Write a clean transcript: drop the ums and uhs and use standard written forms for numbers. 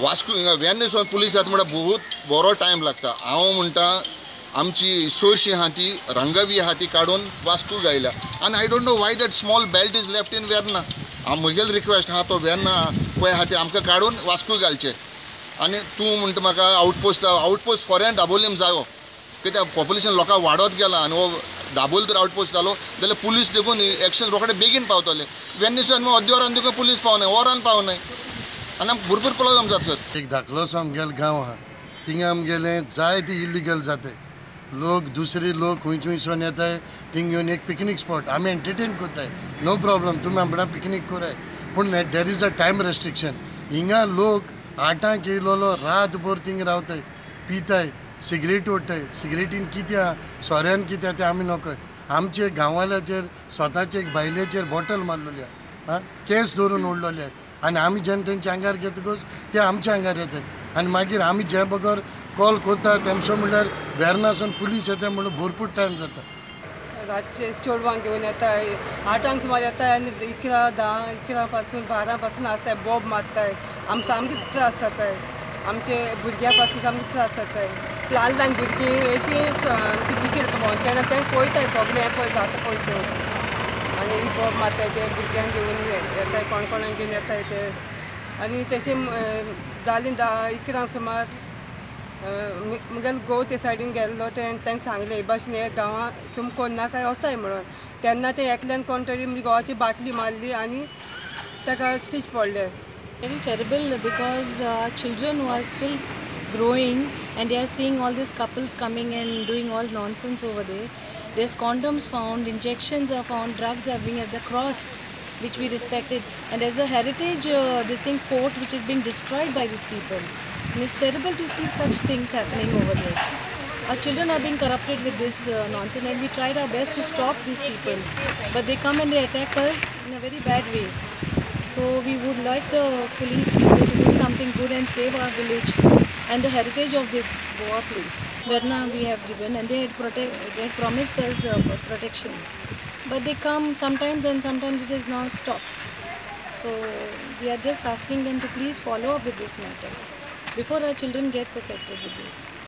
वास्को हिंगा वेर्णेसून पुलीस येता म्हणल्यार बहुत बरो टायम लागता. हांव म्हणटा आमची सोर्शी आहा ती रंगवी आहा ती काडून वास्को गायल्या आनी I don't know why that small belt is left in Verna. हांव म्हगेलो रिक्वेस्ट आहा तो वेर्ना पळय आहा ते आमकां काडून वास्को घालचें. आनी तूं म्हणटा म्हाका आउटपोस्ट, आउटपोस्ट फोरेन दाबोलीम जायो कित्याक पॉप्युलेशन लोकांक वाडत गेलां आनी हो दाबोल जर आउटपोस्ट जालो जाल्यार पुलीस देखून एक्शन रोखडे बेगीन पावतले. वेर्णेसून अर्द्या वरान देखून पुलीस पावनाय, वरान पावनाय आनी आमकां भरपूर प्रॉब्लम जाता सर. एक धाकलोसो आमगेलो गांव आहा, थिंगा आमगेलें जायते इलिगल जाताय. लोक दुसरे लोक खंय खंयसून येताय, थिंग येवन एक पिकनीक स्पॉट आमी एंटरटेन करताय, नो प्रॉब्लम, तुमी आमकां पिकनीक कराय, पूण there is a time restriction. हिंगा लोक आठांक येयलोलो रातभर थिंग रावताय, पिताय, सिगरेट ओडटाय. सिगरेटीन कितें आहा, सोऱ्यान कितें आहा तें आमी नकळय. आमचे गांवाल्याचेर स्वताचे एक बायलेचेर बॉटल मारलेली आहा, केंस धरून ओडलेली आहा आनी आमी जेन्ना तेंच्या आंगार घेतकच ते आमच्या आंगार येताय आनी मागीर आमी जे बगर कॉल करता तेमचो म्हणल्यार वेर्नासून पुलीस येता म्हणून भरपूर टायम जाता. रातचे चेडवांक घेवन येताय, 8 सुमार येताय आनी 11, 10, 11 पासून 12 पासून आसताय, बोब मारताय, आमकां सामके त्रास जाताय, आमचे भुरग्यां पासून सामके त्रास जाताय. ल्हान ल्हान भुरगीं अशीं आमचे बिचीर भोंवता तेन्ना तें पळयताय सगळें हें पळय जाता पळय तें आनी बोब मारताय ते भुरग्यांक घेवन येताय, कोण कोणाक घेवन येताय ते. आनी तशें जालीं 10, 11 सुमार म्हगेलो घोव ते सायडीन गेल्लो, तें सांगलें हे भाशेन हे गांवां तुमी कोन्नाकाय वसाय म्हणून. तेन्ना ते एकल्यान कोण तरी म्हजी घोवाची बाटली मारली आनी ताका स्टीच पडले. Very terrible because children who are still growing and they are seeing all these couples coming and doing all nonsense over there. There's condoms found, injections are found, drugs are being at the cross which we respected, and there's a heritage this thing fort which is being destroyed by these people. And it's terrible to see such things happening over there. Our children are being corrupted with this nonsense, and we tried our best to stop these people, but they come and they attack us in a very bad way. So we would like the police people to do something good and save our village and the heritage of this Goa place. Verna we have given, and they had promised us protection. But they come sometimes and sometimes it is now stopped. So we are just asking them to please follow up with this matter before our children gets affected with this.